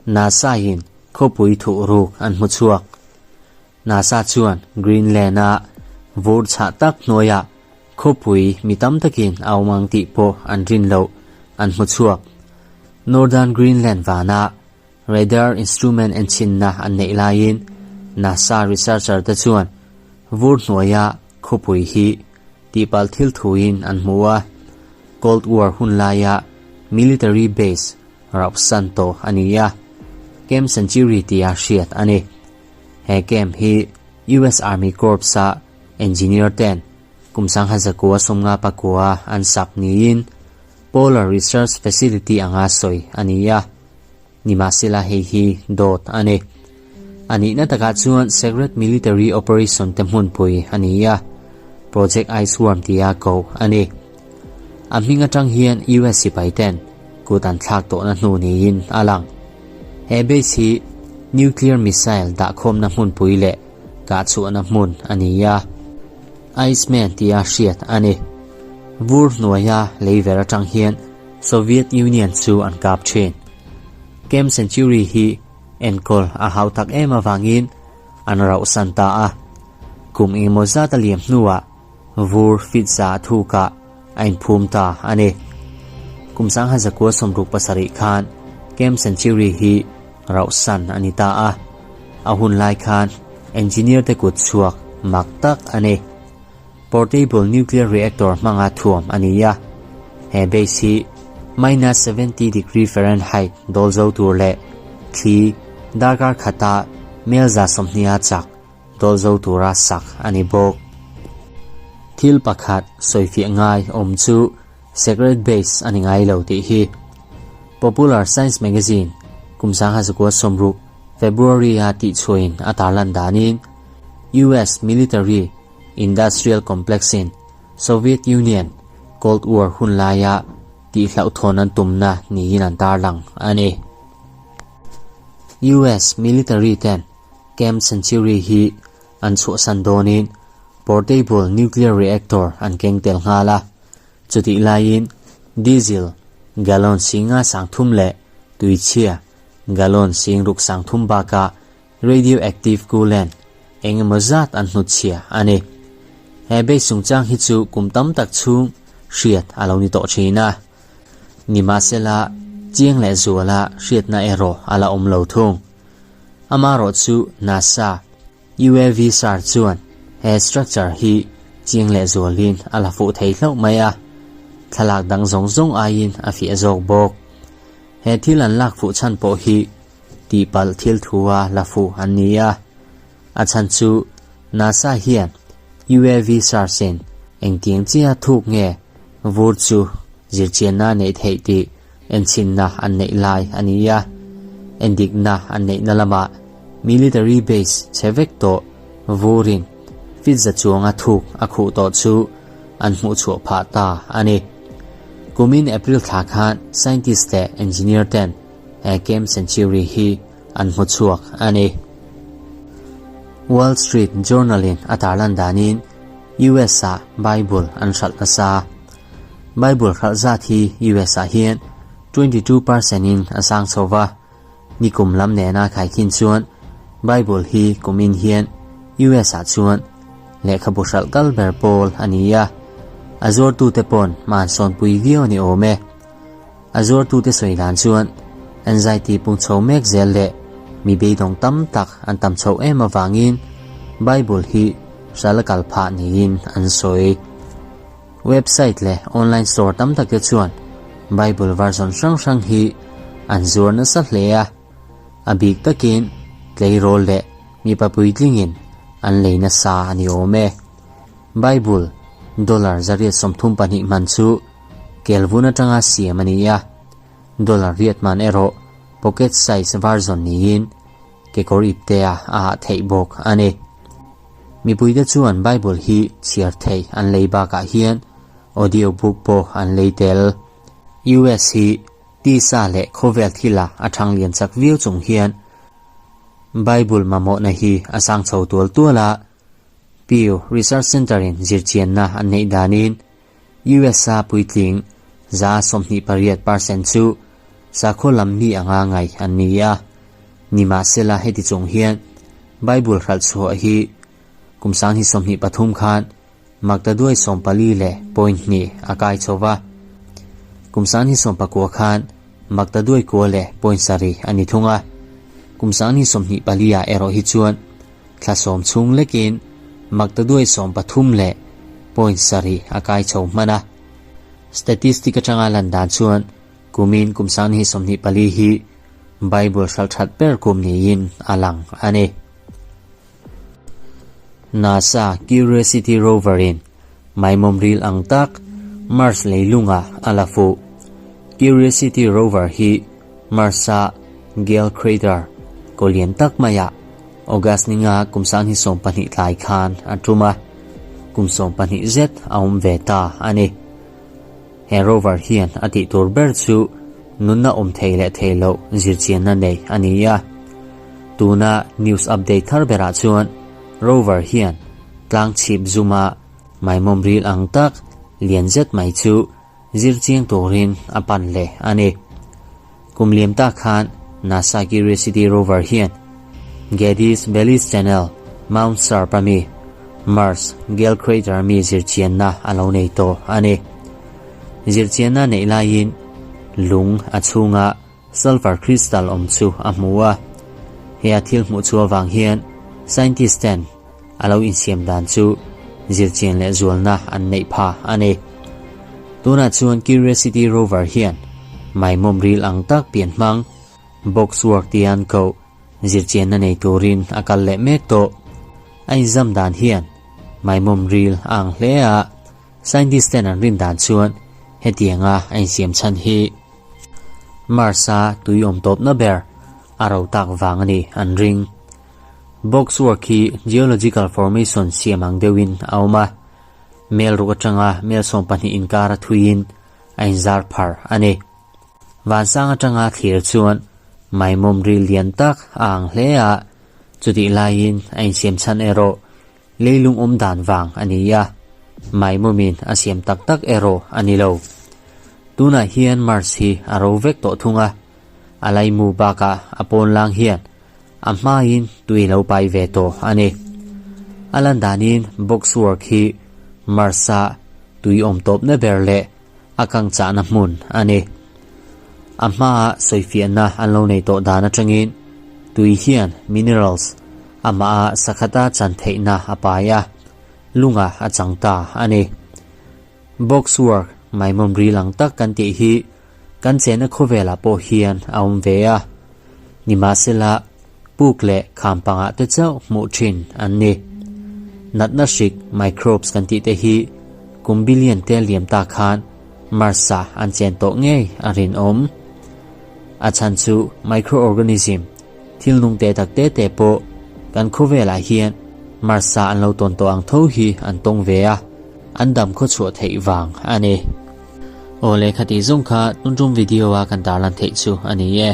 NASA-in khawpui thuhruk an hmu chhuak. NASA chuan Greenland-a vur chhah tak hnuaiah khawpui mi tam takin a awm ang tih pawh an rin loh an hmu chhuak. Northern Greenland vana radar instrument enchinna an neih laiin NASA researcher te chuan vur hnuaia khawpui hi tihpalh thil thuin an hmu a, Cold War hun laia military base rauhsan tawh a ni a, Camp Century tia hriat a ni. He camp hi US Army Corps-a engineer ten kum 1959 an sak niin Polar Research Facility anga sawi a ni a, nimahsela hei hi dawt a ni. A nihna takah chuan Secret Military Operation te hmunpui a ni a, Project Iceworm tia koh a ni. A hming atang hian US sipai ten kut an thlak tawhna hnu niin a lang. He base hi nuclear missile dahkhawmna hmunpui leh kahchhuahna hmun a ni a, Iceman tia hriat a ni. Vur hnuaia lei ver atang hian Soviet Union chu an kap thin. Camp Century hi enkawl a hau tak em avangin an rauhsan ta a. Kum engemaw zat a liam hnuah Vur fit za thukah a inphum ta a ni. Kum 1967 khan Camp Century hi rauhsan a ni ta a, a hun lai khan engineer te kut chhuak mak tak a ni. Portable nuclear reactor hmanga thuam a ni a, he base hi minus 70 degree Fahrenheit dawl zo tur leh thli darkar khata mel 120 a chak Dawl zo tura sak a ni bawk. Thil pakhat sawifiah ngai awm chu Secret Base a ni ngai lo tih hi. Popular Science Magazine kum 1960 February-a tihchhuahin a tarlan danin US Military Industrial Complex-in Soviet Union Cold War hun laia tihhlauhthawn an tumna niin an tarlang a ni. US Military ten Camp Century hi an chhuahsan dawnin portable nuclear reactor an keng tel nghal a, chutih laiin diesel gallon singa sangthum leh tuichhia gallon sing ruk sangthum bakah radioactive coolant eng emaw zat an hnutchhia a ni. He base chungchang hi chu kum tam tak chhung hriat a lo ni tawh thin a, nimahsela chiang leh zuala hriatna erawh a la awm lo thung. Amarawh chu NASA UAV sar chuan he structure hi chiang leh zualin a la fuh thei hlauh mai a, thlalak dang zawng zawng aiin a fiah zawk bawk. He thil an lak fuh chhan pawh hi tihpalh thil thua la fuh an ni a, a chhan chu NASA hian UAV sars-in engtiang chia thuk nge vur chu zirchianna a neih theih tih Enchhinna an neih lai a ni a, endikna an neihna lamah military base chhe vek tawh vurin fit za chuanga thuk a khuh tawh chu an hmuh chhuah phah ta a ni. Kumin April thla khan scientist leh engineer ten he Camp Century hi an hmu chhuak a ni. Wall Street Journal-in a tarlan danin US-ah Bible an hralh nasa. Bible hralh zat hi US ah hian 22 percent in a sang chho va, nikum lam nena khaikhin chuan Bible hi kumin hian US ah chuan lehkhabu hralh kal ber pawl a ni a, a zuartute pawn hma an sawnpui viau a ni awm e. A zuartute sawi dan chuan anxiety pung chho mek zel leh mi beidawng tam tak an tam chhoh em avangin Bible hi hralh a kal phah niin an sawi. Website leh online store tam tak te chuan Bible version hrang hrang hi an zuar nasa hle a, a bik takin tleirawl leh mipa puitlingin an lei nasa a ni awm e. Bible dollar 132 man chu kelvun atanga siam a ni a, dollar riat man erawh pocket size version niin kekawr iptea a hah theih bawk a ni. Mipuite chuan Bible hi chhiar theih an lei bakah hian audio book pawh an lei tel. US hi tisa leh khawvel thila a thang lian chak viau chung hian Bible mamawhna hi a sang chho tual tual a, Pew Research Center-in zirchianna an neih danin USA puitling 28 percent chu sakhaw lam mi anga ngaih an ni a. Nimahsela heti chung hian Bible hralh chhuah hi kum 2023 khan maktaduai 14 leh point hnih a kai chho va. Kum 2019 khan maktaduai kua leh point sarih a ni thung a. Kum 2024 ah erawh hi chuan thla sawm chhung lekin maktaduai 13 leh point sarih a kai chho hman a. Statistic atanga lan dan chuan kumin kum 2024 hi Bible hralh that ber kum niin a lang a ni. NASA Curiosity Rover in maimawm ril ang tak Mars leilungah a la fuh. Curiosity Rover hi Mars-a Gale Crater kaw lian tak maiah August ninga kum 2020 tlai khan a tum a, kum 12 zet a awm ve ta a ni. He rover hian a tih tur ber chu nunna awm thei leh thei loh zirchianna nei a ni a. Tuna news update thar berah chuan rover hian tlang chhip zuma maimawm ril ang tak lian zet mai chu zirchiang turin a pan leh a ni. Kum liam tak khan NASA Curiosity rover hian Geddes Vallis Channel, Mount Sharp a mi Mars Gale Crater mi zirchianna a lo nei tawh a ni. Zirchianna neih laiin lung a chhunga sulfur crystal awm chu a hmu a. He a thil hmuh chu avang hian scientist ten a lo insiam dan chu zirchian leh zualna an neih pha a ni. Tunah chuan Curiosity rover hian maimawm ril ang tak pian hmang box work tia an koh zirchianna nei turin a kal leh mek tawh. A inzam dan hian maimawm ril a ang hle a, scientist ten an rin dan chuan hetianga a insiam chhan hi Mars-a tui awm tawpna ber a ro tak vang a ni an ring. Box work hi geological formation siam ang deuhin a awm a, mel ruk atanga mel 12 inkar a thuiin a inzar phar a ni. Vansang atanga thlir chuan maimawm ril lian tak a ang hle a, chutih laiin a insiam chhan erawh leilung awm dan vang a ni a, maimawmin a siam tak tak erawh a ni lo. Tunah hian Mars hi a ro vek tawh thung a, a laimu bakah a pawn lang hian a hmain tui lo pai ve tawh a ni. A lan danin box work hi Mars-a tui awm tawpna ber leh a kang chahna hmun a ni. A hmaa sawifiahna an lo nei tawh dan atangin tui hian minerals amaha sakhata chan theihna a pai a, lungah a chang ta a ni. Box work maimawm ril ang tak kan tih hi kan chenna khawvelah pawh hian a awm ve a. Nimahsela, puk leh kham pangah te chauh hmuh thin an ni. Natna hrik, microbes kan tih te hi kum billion te liam ta khan Mars-ah an chen tawh ngei a rinawm. A chhan chu microorganism, thil nung te tak te te pawh kan khawvelah hian Mars-ah an lo tawn tawh ang tho hi an tawng ve a, an dam khawchhuah theih vang a ni. Aw lehkha tih zawng kha tuntum video a kan tarlan theih chu a ni e.